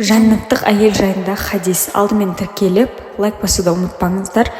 Жәннаттық әйел жайында хадис. Алдымен тіркеліп, лайк басуды ұмытпаңыздар.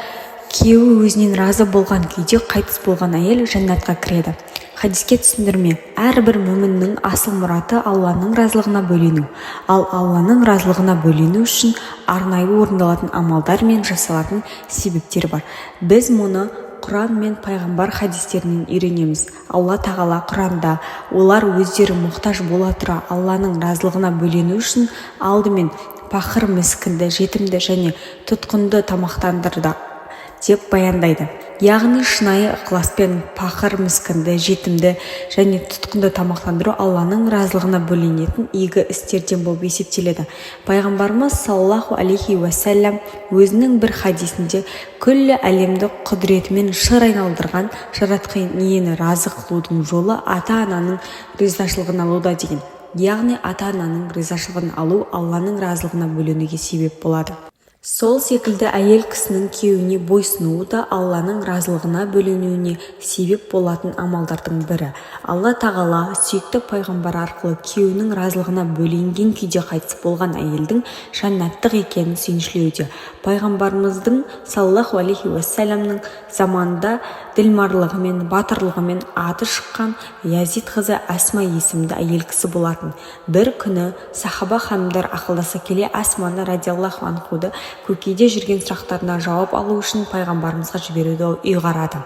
Күйеуі өзінен разы болған күйде қайтыс болған әйел жәннатқа кіреді. Хадиске түсіндірме. Әрбір мүміннің асыл мұраты Алланың разылығына бөлену. Ал Алланың разылығына бөлену үшін арнайы орындалатын амалдар мен жасалатын себептер бар. Біз мұны Құран мен пайғамбар хадистерінен үйренеміз. Алла Тағала Құранда: «Олар өздері мұқтаж бола тұра, Алланың разылығына бөлену үшін алдымен пақыр, міскінді, жетімді және тұтқынды тамақтандырды», – деп баяндайды. Яғни шынайы ықыласпен пақыр, міскінді, жетімді және тұтқынды тамақтандыру Алланың разылығына бөленетін игі істерден болып есептеледі. Пайғамбарымыз саллаллаху алейхи уассалам өзінің бір хадисінде: «Күллі әлемді құдіретімен шыр айналдырған Жаратқан Иені разы қылудың жолы ата-ананың ризашылығын алуда», – деген. Яғни ата-ананың ризашылығын алу Алланың разылығына бөленуге себеп болады. Сол секілді әйел кісінің күйеуіне бойсұнуы да Алланың разылығына бөленуіне себеп болатын амалдардың бірі. Алла Тағала сүйікті пайғамбары арқылы күйеуінің разылығына бөленген күйде қайтыс болған әйелдің жәннаттық екенін сүйіншілеуде. Пайғамбарымыздың саллаллаху алейхи уассаламның заманында ділмарлығымен, батырлығымен аты шыққан Язид қызы Әсма есімді әйел кісі болатын. Бір күні сахаба ханымдар ақылдаса келе, Әсманы радиаллаху анхуды көкейде жүрген сұрақтарына жауап алу үшін пайғамбарымызға жіберуді ұйғарады.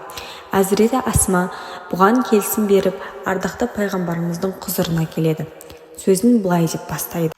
Әзіреті Әсма бұған келісім беріп, ардақты пайғамбарымыздың құзырына келеді. Сөзін былай деп бастайды: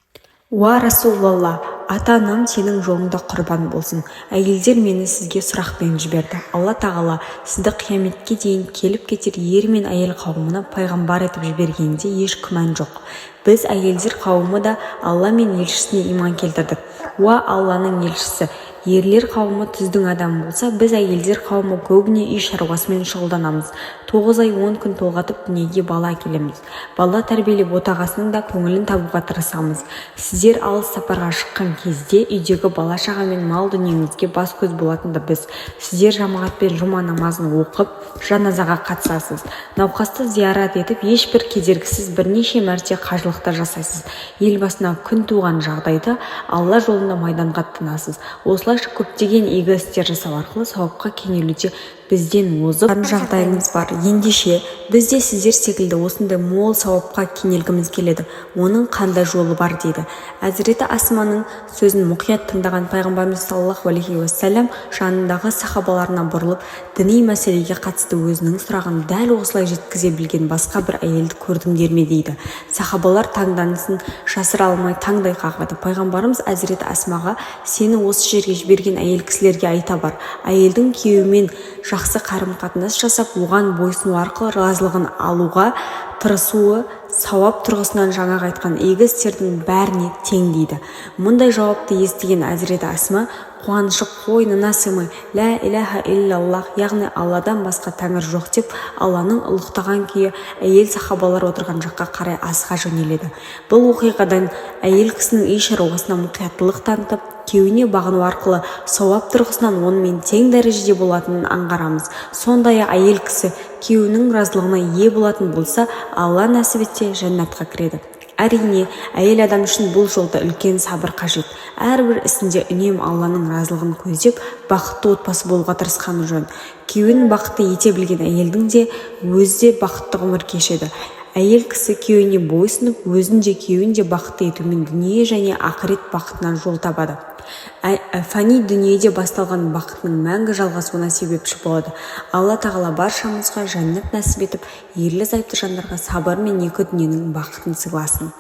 «Уа Расулалла, ата-анам сенің жолыңда құрбан болсын, әйелдер мені сізге сұрақпен жіберді. Алла Тағала сізді қияметке дейін келіп кетер ер мен әйел қауымына пайғамбар етіп жібергенінде еш күмән жоқ. Біз, әйелдер қауымы да Алла мен елшісіне иман келтірдік. Уа Алланың елшісі, ерлер қауымы түздің адамы болса, біз, әйелдер қауымы, көбіне үй шаруасымен шұғылданамыз. 9 ай 10 күн толғатып, дүниеге бала әкелеміз. Бала тәрбиелеп, отағасының да көңілін табуға тырысамыз. Сіздер алыс сапарға шыққан кезде үйдегі бала-шаға мен мал-дүниеңізге бас-көз болатын да біз. Сіздер жамағатпен жұма намазын оқып, жаназаға қатысасыз, науқасты зиярат етіп, ешбір кедергісіз бірнеше мәрте қажылық та жасайсыз. Ел басына күн туған жағдайда Алла жолында майданға аттанасыз. Осылайша көптеген игі істер жасау арқылы сауапқа кенелуде бізден озып жағдайыңыз бар. Ендеше біз де сіздер секілді осындай мол сауапқа кенелгіміз келеді. Оның қандай жолы бар?» – дейді. Әзіреті Асманың сөзін мұқият тыңдаған пайғамбарымыз саллаллаху алейхи уассалам жанындағы сахабаларына бұрылып: «Діни мәселеге қатысты өзінің сұрағын дәл осылай жеткізе білген басқа бір әйелді көрдіңдер ме?» – дейді. Сахабалар таңданысын жасыра алмай, таңдай қағады. Пайғамбарымыз әзіреті Асмаға: «Сені осы жерге жіберген әйел кісілерге айта бар: әйелдің күйеуімен жақсы қарым-қатынас жасап, оған бойсыну арқылы разылығын алуға тырысуы сауап тұрғысынан жаңағы айтқан игі істердің бәріне тең», – дейді. Мұндай жауапты естіген әзіреті Асма қуанышы қойнына сыймай, «Лә илаһа иллаллах», яғни Алладан басқа тәңір жоқ деп, Алланың ұлықтаған күйі әйел сахабалар отырған жаққа қарай асыға жөнеледі. Бұл оқиғадан әйел кісінің үй шаруасына мұқияттылық танытып, күйеуіне бағыну арқылы сауап тұрғысынан онымен тең дәрежеде болатынын аңғарамыз. Сондай-ақ әйел кісі күйеуінің разылығына ие болатын болса, Алла нәсіп етсе, жәннатқа кіреді. Әрине, әйел адам үшін бұл жолда үлкен сабыр қажет. Әрбір ісінде үнемі Алланың разылығын көздеп, бақытты отбасы болуға тырысқаны жөн. Күйеуін бақытты ете білген әйелдің де өзі де бақытты ғұмыр кешеді. Әйел кісі күйеуіне бойсұнып, өзін де, күйеуін де бақытты етумен дүние және ақырет бақытына жол табады. Фәни дүниеде басталған бақытының мәңгі жалғасуына себепші болады. Алла Тағала баршамызға жәннат нәсіп етіп, ерлі-зайыпты жандарға сабыр мен екі дүниенің бақытын сыйласын.